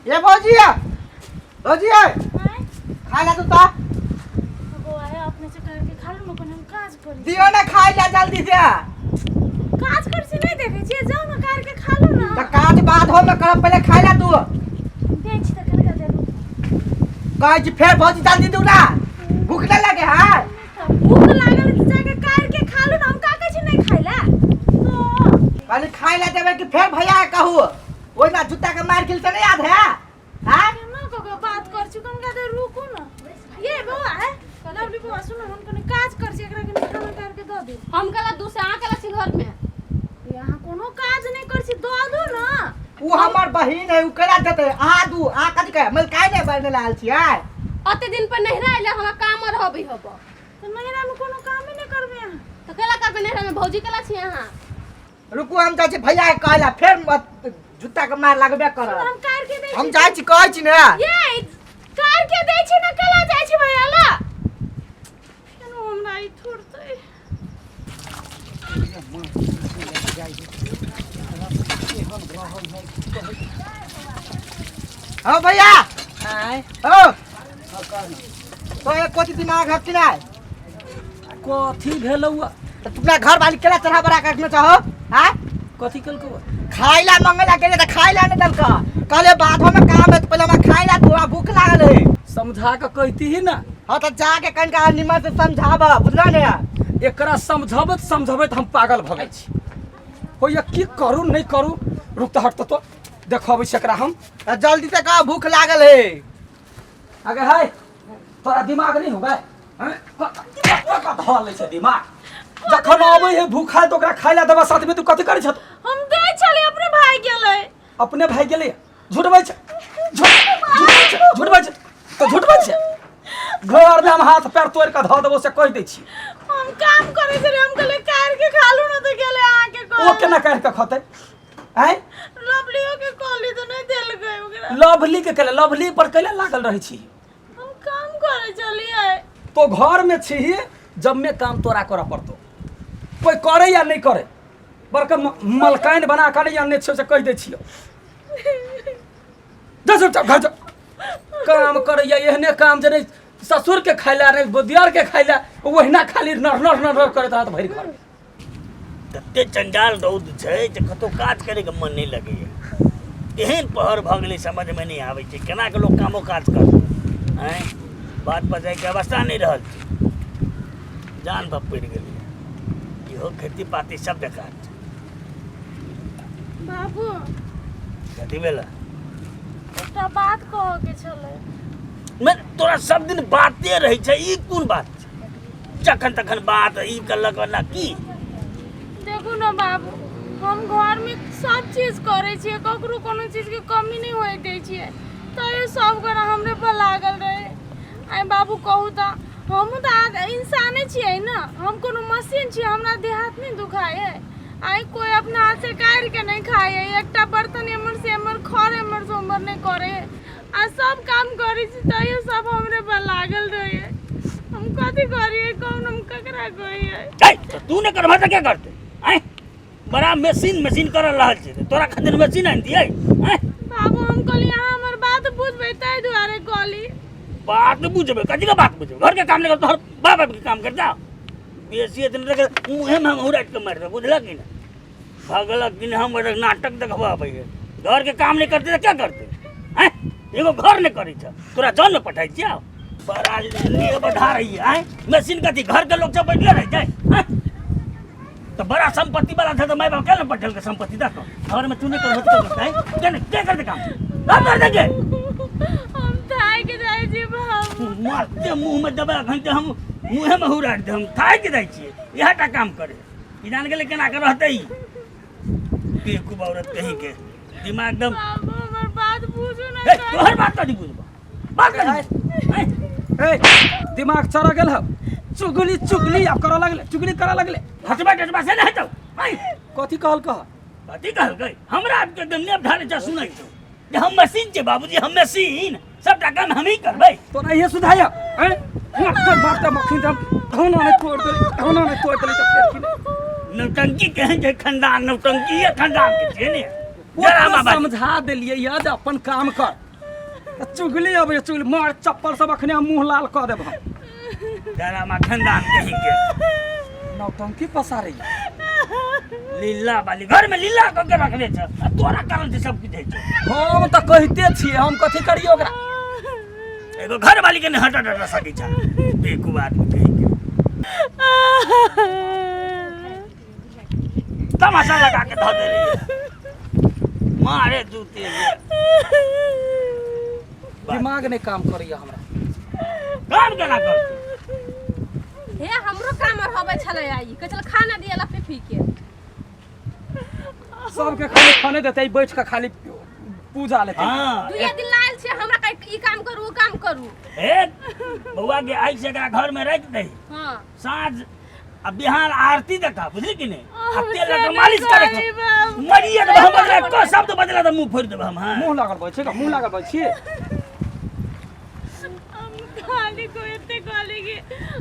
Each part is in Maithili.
ये भौजी भौजी खाय ला तू ता बौआ हे अपने से करके खा लू ना, कनी हम काज करी। दियो ना खाय ला जल्दी से। काज कर छी नहीं देखे छियै, जाउ ना करके खा लू ना। त काज बाद हम करब, पहले खाय ला तू। दै छी तऽ कनिका दे दू। कहै छी फेर भौजी जल्दी दू ना, भूख नहीं लगे है? भूख लागल तऽ जाके करके खा लू ना, हम का कहै छी नहीं खाय ला तो। कहली खाय ला देबै कि फेर भैया के कहू? ओहि ना जूता के मार खेल से नहीं याद है? हाँ केना कऽ के बात कर छी, कनिका देर रुकू ना। ये बौआ है लवली बौआ, सुन हम कनी काज कर छी, एकरा कनी खाना कर के दऽ दे। हम कला दू से अहाँ कला छी घर में? ये अहाँ कोनो काज नहीं कर छी, दऽ दू ना। उ हमर बहिन है, उ केना देतै? अहाँ दू, अहाँ कथी कहे मलकाइ नहि बने लाल छियै? अते दिन पर नहिरा अइले, हमरा काम रहबै हब। तऽ नहिरा में कोनो कामे नहीं करबै अहाँ। तऽ केला करबै नहिरा में? भौजी केला छी अहाँ? रुकू, हम जाइ छी भैया के कहला, फेर मत जूता के मार लागबे करत। हम कार के दै हम छी। जाइ छी, कहै छी ने। ये कार के दै छी ना, केला जाइ छी भैया ला। केनो हमरा ई थोड़तै। हाँ भैया। आय। हो तो एक कोची दिमाग है कि नहीं? कथी भेलौ? तो तुमरा घर वाली केला चढ़ा बड़ा के रखने चाहो? हाँ कथी केलकौ? खाइला मंगला गेले त खाइला नहीं देलक, कहले बाद में काम है, तो पहले हमरा खाइला तोरा भूख लागल है। समझा के कहती ही ना। हाँ तो जाके कनिका निमन से समझाब, बुझल ने? एकरा समझबैत समझबैत हम पागल भऽ गेल छी। होइया की करू नहीं करू। रुक तऽ हट तऽ तो देखबै छी एकरा हम। त जल्दी से कह, भूख लागल है। अगे है, तोरा दिमाग नहीं होगा? हैं? धऽ लै छै दिमाग। जखन अबै है भूखा तऽ ओकरा खाय ला देबा साथ में, तू कथी करै छह? हम दै छली, अपने भाई गेलै। अपने भाई गेलै? झूठ बाजै छै, झूठ झूठ बाजै छै, झूठ बाजै छै तऽ झूठ बाजै छै। घर में हम हाथ पैर तोड़ के धऽ देबो से कहि दै छी। हम काम करै छली, हम कहले कार के खा लू ना, तऽ गेलै अहाँ के ओ केना काटि के खतै? आँय? लवलियो के कहली तऽ नहीं देलकै ओकरा। लवली के केले लवली पर कैले लागल रहै छी? हम काम करै छलियै। तो घर में छी जब में काम तोरा करऽ पड़तो, कोई करे या नहीं करे। बड़का मलकाइन बना कर या नहीं छौ से कहि दै छियौ। जा चुपचाप घर जा, काम करैया। एहने काम जे नहीं ससुर के खाइला नहीं दियर के खाइला, ओहिना खाली नर नर नर नर करैत रहत भरि घर। तते चंडाल रौद छै जे कतौ काज करैके मन नहि लगैया। तेहन पहर भऽ गेलै, समझमे नहि आबै छै केना कऽ लोक कामो काज करतै। आँय, बात पर जाइके अवस्था नहि रहल छै, जान पर पड़ि गेलै। इहो खेती पाती सब बेकार छै। बाबू। कथी भेलै? एकटा बात कहऽ के छलै। मैं तोरा सब दिन बाते रहै छै, ई कोन बात छै? जखन तखन बात ई कलक ना की। देखू ना बाबू, हम घर में सब चीज करै छियै, ककरो कोनो चीज के कमी नहीं होए दै छियै, तैयो सब गोरा हमरे पर लागल रहे। आइ बाबू कहू तऽ, हमहूँ तऽ इंसाने छियै ने, हम कोनो मशीन छियै? हमरा देह हाथ नहीं दुखाय है? आइ कोई अपना हाथ से काटि के नहीं खाय है, एकटा बर्तन एम्हर से एम्हर, खर एम्हर से ओम्हर नहीं करे है, आ सब काम करै छी तैयो सब हमरे पर लागल रहे। हम कथी करियै? कौन हम ककरा कहियै? ए, तऽ तू नहि करबह तऽ के करतै? आँय, बड़ा मशीन मशीन कर रहल छै, तोरा खातिर मशीन आनि दियै? आँय बाबू, हम कहली अहाँ हमर बात बुझबै, ताहि दुआरे कहली। बात बुझबै? कथी के बात बुझबै? घर के काम नहि कर, तोहर बाप बाप के काम कर जा। बेसी एतने तक मुँहे में हम उड़ाटि के मारि देब, बुझलक कि नहि? भगलक कि नहि? हम नाटक देखबऽ अबै है। घर के काम नहि करतै तऽ क्या करतै? आँय, एगो घर नहि करै छ, तोरा जन में पठाइ छियौ। बड़ा नेह बढ़ा रही है। आँय, मशीन कथी? घर के लोग सब बैठले रह जाए? आँय, तऽ बड़ा संपत्ति वाला था तऽ माय बाप केना पठेलकै संपत्ति दऽ कऽ? घर में तू नहि करबह तऽ के करतै? के नहि के करतै काम? हम कर देंगे। हम थाकि जाइ छी बाबू। मारते मुँह में देबै अखन तऽ हम मुँहे में हुराटि देब। हम थाकि जाइ छियै, इएह टा काम करे। ई जान गेलै केना के रहतै ई बेवकूफ औरत कहीं के दिमाग एकदम। बाबू, हमर बात बुझू ना। ए, तोहर बात कथी बुझबो? बात कथी? आँय? ए, दिमाग चढ़ गेल हौ? चुगली चुगली आब करऽ लगले, चुगली करऽ लगले। हटबा टटबा से नहि हेतौ। आँय? कथी कहल कह? कथी कहलकै? हमरा आबके एकदम नेप ढाले छ, सुनै छौ जे हम मशीन छै बाबूजी, हम मशीन, सबटा काम हमही करबै। तोरा इहे सुधाय? आँय, मारते मारते मखिन हम धौना नहि तोड़ देली, धौना नहि तोड़ देली तऽ फेर की नहि। नौटंकी केहन छै खानदान, नौटंकी खानदान के छियै ने। जरा ओतना बाबा समझा देलियै यऽ जे अपन काम कर। चुगली अबै चुगली मार चप्पल सब अखने हम मुंह लाल कऽ देब हम। तारा माँ खानदान कहीं के नौटंकी पसारै लीला वाली घर में लीला कऽ के रखने छ आ तोरा कारण से सब किछु होइ छौ। हम तऽ कहिते छियै हम कथी करियै ओकरा। एगो घर वाली के नहीं हटा डटा सकै छ बेकूफ आदमी कहीं के तमाशा लगा के धऽ देली मारे जूते से। दिमाग नहि काम करैया हमरा। काम केना करतै? हे हमरो काम आर होबै छलै आइ कहै छलै खाना दिअ ला पी के। सबके खाली खाने देतै बैठ कऽ खाली पूजा लेतै। हाँ। दुइये दिन लायल छियै हमरा कहै ई काम करू ओ काम करू। ए बौआ के आइ से एकरा घर में राखि दही। हाँ। साँझ आ बिहान आरती देखा बुझली कि नहीं आ हम तेल से लगा नहीं मालिश करे करी बाबू। मरिए देब हम बदला को शब्द बदला तो मुंह फोड़ देब हम। हाँ मुंह लागल बा छै का मुंह लागल बा छी। हम खाली को एते कहली कि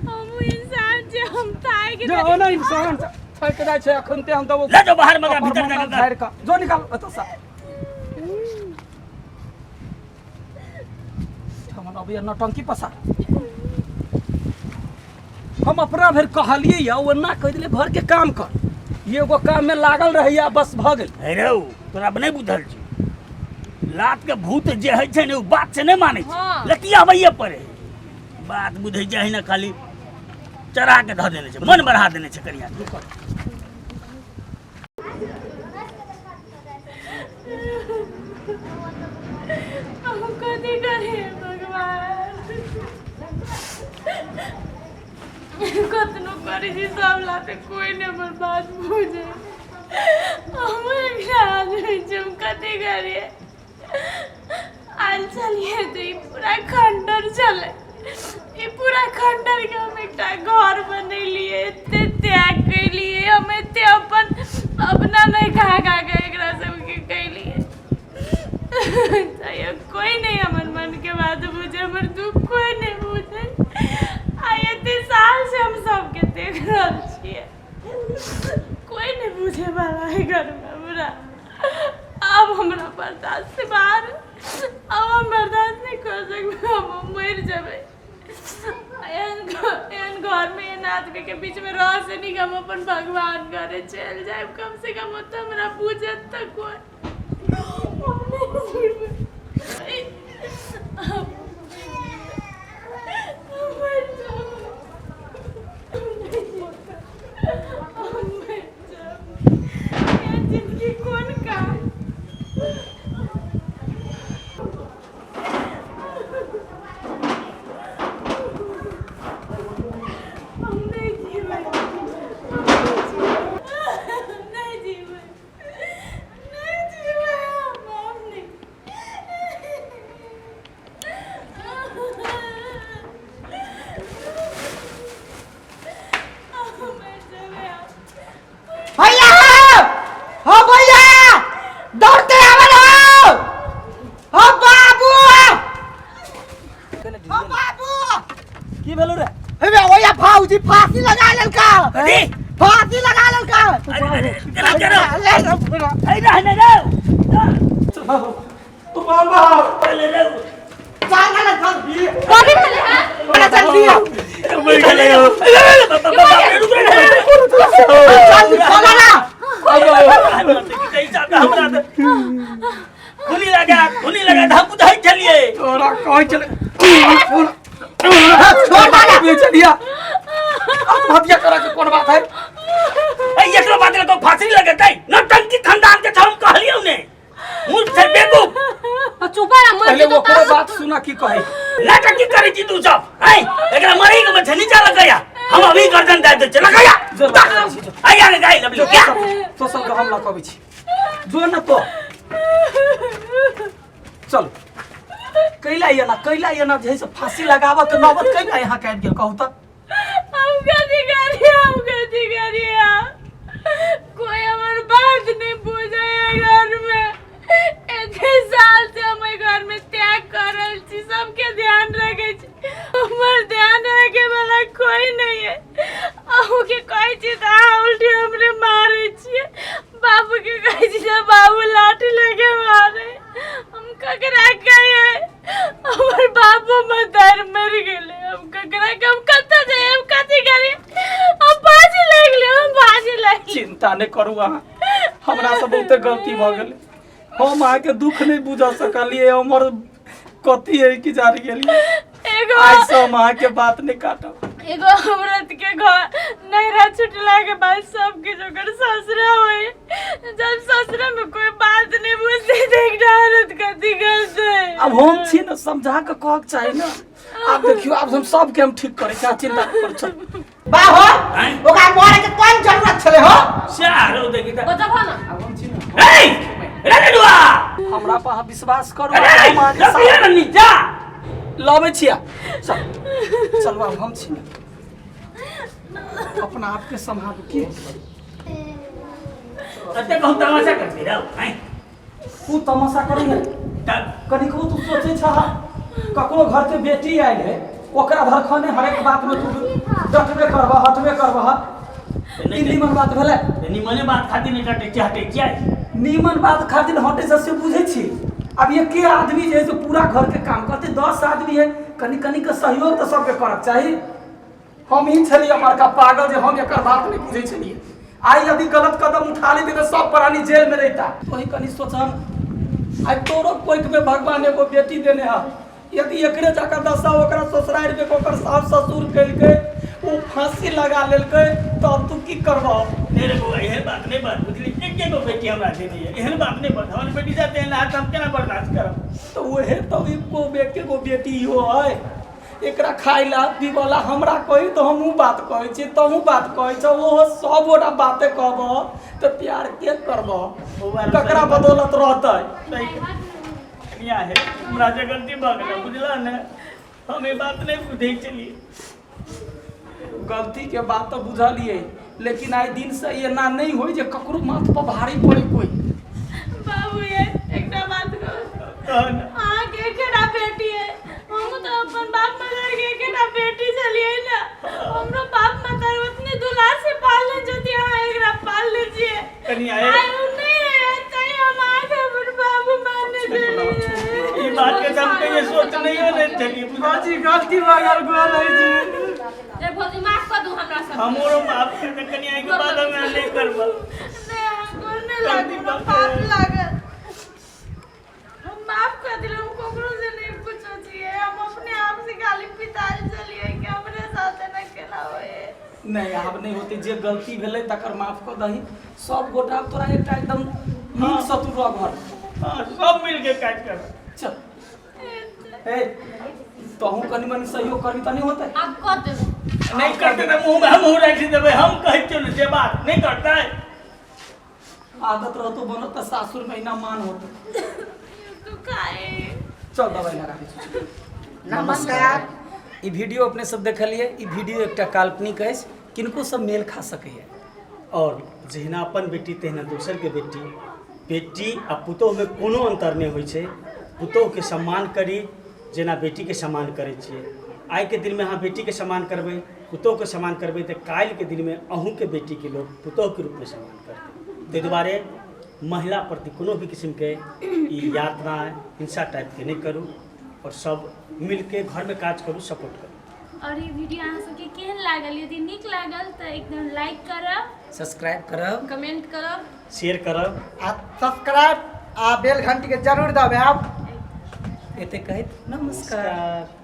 हम इंसान छै हम थाकि जे गेलियै। ओना इंसान थाकि जाइ छै अखनते हम देबो। ले जाओ बाहर मगर भीतर अपन जाके झाड़ि कऽ जो निकाल ओतऽ सँ। हमर अबैया नौटंकी पसार। हम अपना भरि कहलियै या ओ एना कहि देलियै घर के काम कर एगो काम में लागल रहैया बस भऽ गेल। हे रौ तोरा नहि बुझल छै लात के भूत जे होइ छै ने ओ बात से नहि मानै छै। हाँ। लतिया अबैये पड़े बात बुझै छै ने खाली चढ़ा के धऽ देने छै मन बढ़ा देने छै कनिया के। हम कथी करियै भगवान कतनो करै छी सब लाते कोई नहि हमर बात बुझे। हम एकरा आदमी छी हम कथी करियै। आयल छलियै तऽ ई पूरा खंडर छलै ई पूरा खंडर के हम एकटा घर बनेलियै एते त्याग केलियै हम एते अपन अपना नहि खा खा के एकरा सबके केलियै तैयो कोई नहि हमर मन के बात बुझे हमर दुख कोई नहि बुझे। आ एते साल से हम सबके देख रहल छियै कोई नहि बुझे वाला है घर में हमरा। आब हमरा बर्दाश्त से बाहर अब हम बर्दाश्त नहीं कर सकबै हम मरि जेबै। एहन एहन घर में एहन आदमी के बीच में रह से नीक हम अपन भगवान घरे चलि जायब कम से कम ओतऽ हमरा बुझत तऽ कोइ। हम नहि जीबै। हम मरि जायब। हम नहि जीबै। हम मरि जायब। एहन जिंदगी कोन काम। हम नहि जीबै। हम नहि जीबै। नहि जीबै। नहि जीबै हम। हम नहि। हम मरि जेबै आब। भैया हो भैया दौड़ते आवे हो हो बाबू हो बाबू की भेलो रे? हे ओया भाऊजी फांसी लगा लेलका। अरे! फांसी लगा लेलका। अरे, अरे, केना केना? ले रे पूरा। ए, रह ने रौ। तू बाबा पहिले रौ। चल ना जल्दी। कथी भेलै हँ? ना जल्दी। मरि गेलै हौ। बाप रे, रुक रे। जल्दी चला ना। धुनी लगा धुनी लगा हम बुझै छलियै। तोरा कहै छलै छोड़ ना। चलिया आत्महत्या करे के कोन बात है? ए एकरो बात तो फांसी लगतै नौटंकी खानदान के हम कहलियौ ने मूर्ख छै बेवकूफ। चुप रह मर पहले जेतौ ओकरो तऽ। बात सुना की कहै। नाटक की करै छी तू सब? ऐ एकरा मरै के छै नीचा लगैया हम अभी गर्दन दे दै छी लगैया। जो लगा छी, जो। आया ने गाय लबली क्या? तो सब के हम लकबै छी जो न तो चल कैला एना कैला एना जे है से फांसी लगाबऽ के नौबत कैला यहाँ के आबि गेल कहू तऽ। हम कथी करियै हम कथी करियै कोई हमर बात नहीं बुझे है घर में। एते साल से हम एहि घर में त्याग कर रहल छी सबके ध्यान रखे छी हमर ध्यान रखे वाला कोई नहीं है। अहूँ के कहै छी तऽ अहाँ उल्टे हमरे मारै छियै बाबू के कहै छी तऽ बाबू लाठी लेके मारे। हम ककरा कहियै? हमर बापो मतार मरि गेलै। हम ककरा के, हम कतऽ जाइए, हम कथी करी? हम बाजे लागलै, हम बाजे लागलै। चिंता नहि करू अहाँ, हमरा से बहुते गलती भऽ गेलै, हम अहाँके दुख नहि बुझ सकलियै, हमर कथी है कि जान गेलियै। एगो आइ से हम अहाँके बात नहि काटब। एगो औरत के घर नैहरा छुटला के बाद सब किछु ओकर ससुरा होय, जब ससुरा में कोई बात नहीं बुझते तऽ एकटा औरत कथी करतै? आब हम छी ने, समझा के कहक चाही ने। आब देखियौ, आब हम सबके हम ठीक करै छी, अहाँ चिंता नहि करू, चलू। बा हो, आँय? ओकरा मरे के कोन जरूरत छलै हो? सारो देखी त। बजबहो ना। आब हम छी ने। ए रे नेडुआ, हमरा पर अहाँ विश्वास करू। अरे हम अहाँके साथ- रखिए ना नीचा। लबै छियै, चल चलू, आब हम छी ने, अपना आपके सम्हारू की। कते कहूँ तमाशा करती रहो हैं? तू तमाशा करी है? तब कनिकबो तू सोचै छह, ककरो घर के बेटी आयल है, ओकरा धरखने हरेक बात में तू डटबे करबह, हटबे करबह, ई नीमन बात भेलै? तऽ निमने बात खातिर नहि कटै छियै, हटै छियै। नीमन बात खातिर हटै छै से बुझै छी। आब एके आदमी जे है से पूरा घर के काम करतै? 10 आदमी है, कनि कनि के सहयोग तऽ सबके करक चाही। हम ही छलियै बड़का पागल जे हम एकर बात नहि बुझै छलियै। आइ यदि गलत कदम उठा लेती तऽ सब प्राणी जेल में रहिता। तोही कनि सोचन, आइ तोरो कोइख में भगवान एगो बेटी देने है, यदि एकरे जकाँ दशा ओकरा ससुरारि में ओकर सास ससुर केलकै, ओ फांसी लगा लेलकै, तब तू की करबह? नहीं रे बउआ, एहन बात नहीं बात बुझली। एके गो बेटी हमरा देने है, एहन बात नहीं बात। हमर बेटी साथ एहन हाथ हम केना बर्दाश्त करब? तऽ उहे तऽ एको एके गो बेटी इहो है, एकरा खाय ला पीबऽ ला हमरा कही तऽ हमहूँ बात कहै छी, तहूँ बात कहै छह, ओहो सब गोटा बाते कहबह तऽ प्यार के करबह? ककरा बदौलत रहतै? नहीं कनिया है, हमरा से गलती भऽ गेलै, बुझला ने? हम ई बात नहीं बुझै छलियै। गलती के बात तऽ बुझलियै, लेकिन आइ दिन से एना नहि होइ जे ककरो माथ पर भारी पड़े कोई। बाबू ये एकटा बात कहू? कह ने। अहाँके एकेटा बेटी है, हमहूँ तऽ अपन बाप मदर के एकेटा बेटी छलियै ने। हमरो बाप मदर उतने दुलार से पालने जति अहाँ एकरा पालने छियै। कनिया आइ ओ नहि रहे तैं हम अहाँके अपन बाबू मानने छलियै। ई बात के तऽ हम कहियो सोचनैयो नहि छलियै, बुझला? जी गलती भऽ गेल, गोर रहै छी। ए भौजी, माफ कर दू हमरा सब। हमरो माफ कर दे कनिया, एहिके बाद हम एहन नहि करब। नहि, अहाँ गोर नहि लागू, हमरा पाप लागल। हम माफ कर दिलहुँ। हम ककरो से नहीं पूछो छियै, हम अपने आप से खाली पिताल छलियै कि हमरे साथ एना केना होए। नहि, आब नहि होतै। जे गलती भेलै तकर माफ कऽ दही। सब गोटा आब तोरा एकटा एकदम नीक सँ तू रह घर। हाँ, सब मिलके काज करब। चल, ए तहूँ कनि मनि सहयोग करबी तऽ नहि होतै? आब कर देबै। नहि करतै तऽ मुँहमे हमहूँ राखि देबै। हम कहै छियौ ने, से बात नहि करतै। आदत रहतो बनत तऽ सासुर में एना मान होतो। दुखाए। चल, दवाई लगा दै छी। नमस्कार। ई वीडियो अपने सब देखलियै, ई वीडियो एकटा काल्पनिक अछि, किनको सब मेल खा सकैए। आओर जहिना अपन बेटी तहिना दोसरके बेटी। बेटी आ पुतोहुमे कोनो अन्तर नहि होइ छै। पुतोहुके सम्मान करी जेना बेटीके सम्मान करै छियै। आइके दिनमे अहाँ बेटीके सम्मान करबै, पुतोहुके सम्मान करबै, तऽ काल्हिके दिनमे अहूँके बेटीके लोक पुतोहुके रूपमे सम्मान करतै। ताहि दुआरे महिला प्रति कोनो भी किसिमके ई यातना हिंसा टाइपके नहि करू आओर सब मिलके घरमे काज करू, सपोर्ट करू। और ई वीडियो अहाँ सबके केहन लागल? यदि नीक लागल तऽ एकदम लाइक करब, सब्सक्राइब करब, कमेंट करब, शेयर करब आ सब्सक्राइब आ बेल घंटी के जरूर दबायब। एते कहैत नमस्कार।